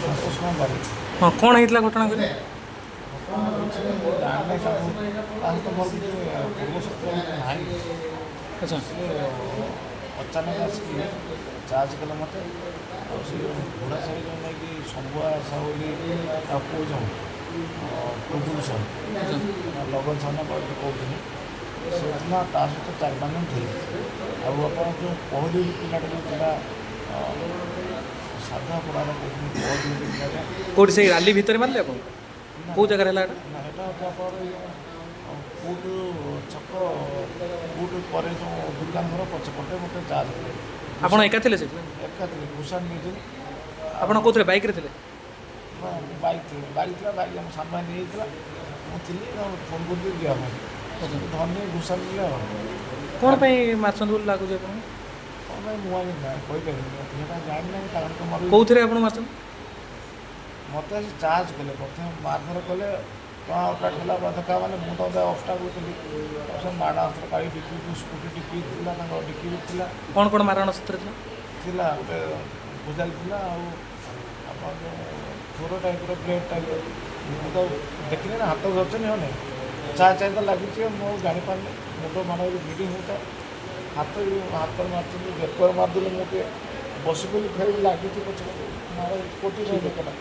ସନ୍ତୋଷ କୁମାର ବାରିକ। ହଁ, କ'ଣ ହେଇଥିଲା ଘଟଣା କହିଲେ? ଘଟଣା କିଛି ନାହିଁ, ମୁଁ ଜାଣିନାହିଁ ତାକୁ। ତା ସହିତ ମୋର କିଛି ପୂର୍ବ ଶତ୍ରୁତା ନାହିଁ। ସେ ଅଚାନକ ଆସିକି ଚାର୍ଜ କଲେ ମୋତେ। ଆଉ ସେ ଯେଉଁ ଘୋଡ଼ା ସାହି ଯେଉଁ ନେଇକି ଶମ୍ଭୁଆ ସାହୁ ବୋଲି ତା ପୁଅ ଯେଉଁ ଟୁକୁଲ ସାହୁ, ଲଗନ ସାହୁ ନା କଣ କହୁଥିଲି, ସେ ଥିଲା। ତା ସହିତ ଚାରି ପାଞ୍ଚ ଜଣ ଥିଲେ। ଆଉ ଆପଣ ଯେଉଁ ପହଲି ପିଲାଟା ଯେଉଁ ଥିଲା, ସାଧା ପଡ଼ାର କହୁଛନ୍ତି, ପହଲି ବୋଲି ପିଲାଟା। କେଉଁଠି, ସେଇ ରାଲି ଭିତରେ ମାରିଲେ ଆପଣ? ନା। କେଉଁ ଜାଗାରେ ହେଲା ଏଇଟା? ନା, ଏଇଟା ହେଉଛି ଆପଣଙ୍କର ଏଇ ଯେଉଁ କୋଉଠୁ ଛକ, କୋଉଠୁ ପରେ ଯେଉଁ ଦୁର୍ଗାନ ଘର ପଛପଟେ ମୋତେ ଚାର୍ଜ କଲେ। ଆପଣ ଏକା ଥିଲେ ସେଠି? ଏକା ଥିଲି, ଭୂଷଣ ନେଇଥିଲି। ଆପଣ କେଉଁଥିରେ, ବାଇକ୍ରେ ଥିଲେ? ନା, ବାଇକ୍ ଥିଲା, ବାଇକ୍ ଥିଲା। ବାଇକ୍ ଆମ ସାନ ଭାଇ ନେଇଯାଇଥିଲା, ମୁଁ ଥିଲି ଆଉ ଫୋନ୍ କରିଥିଲି ଯିବା ପାଇଁ। ଧନୀ ଭୂଷଣ ନେଲେ। ଆଉ କ'ଣ ପାଇଁ ମାରିଛନ୍ତି ବୋଲି ଲାଗୁଛି ଆପଣଙ୍କୁ? କ'ଣ ପାଇଁ ମୁଁ ଆଜ୍ଞା କହିପାରିବିନି, ସେଇଟା ଜାଣିନାହିଁ। କାରଣ ତ ମୋର କେଉଁଥିରେ ଆପଣ ମାରିଛନ୍ତି? ମୋତେ ଆସି ଚାର୍ଜ କଲେ, ପ୍ରଥମେ ମାରଧର କଲେ, ଟଣା ଅଟା ଠେଲା ଧକ୍କା। ମାନେ ମୁଁ ତ ଅବଷ୍ଟାକଲ କଲି। ସେ ମାରଣାସ୍ତ୍ର କାଢ଼ି ଡିକି, ସ୍କୁଟି ଡିକି ଥିଲା, ତାଙ୍କ ଡିକି ବି ଥିଲା। କ'ଣ କ'ଣ ମାରଣ ଅସ୍ତ୍ର ଥିଲା? ଥିଲା, ଗୋଟେ ଭୁଜାଲି ଥିଲା ଆଉ ଆପଣ ଯେଉଁ ଥୋର ଟାଇପ୍ର, ବ୍ଲେଡ଼୍ ଟାଇପ୍ର। ମୁଁ ତ ଦେଖିନି ନା, ହାତ ଧରିଛନ୍ତି। ହଁ, ନାଇଁ, ଚା ଚାହା ତ ଲାଗିଛି, ମୁଁ ଆଉ ଜାଣିପାରିନି। ମୁଣ୍ଡ ମାଡ଼ ବ୍ଲିଡ଼ିଂ ହେଉଥାଏ। ହାତ ବି ହାତରେ ମାରିଛନ୍ତି, ବେକରେ ମାରିଦେଲେ। ମୁଁ ଟିକେ ବସି ପଡ଼ିଲି, ଫେର ବି ଲାଗିଛି ପଛପଟେ ମାଡ଼ କୋଟି ବେକଟା।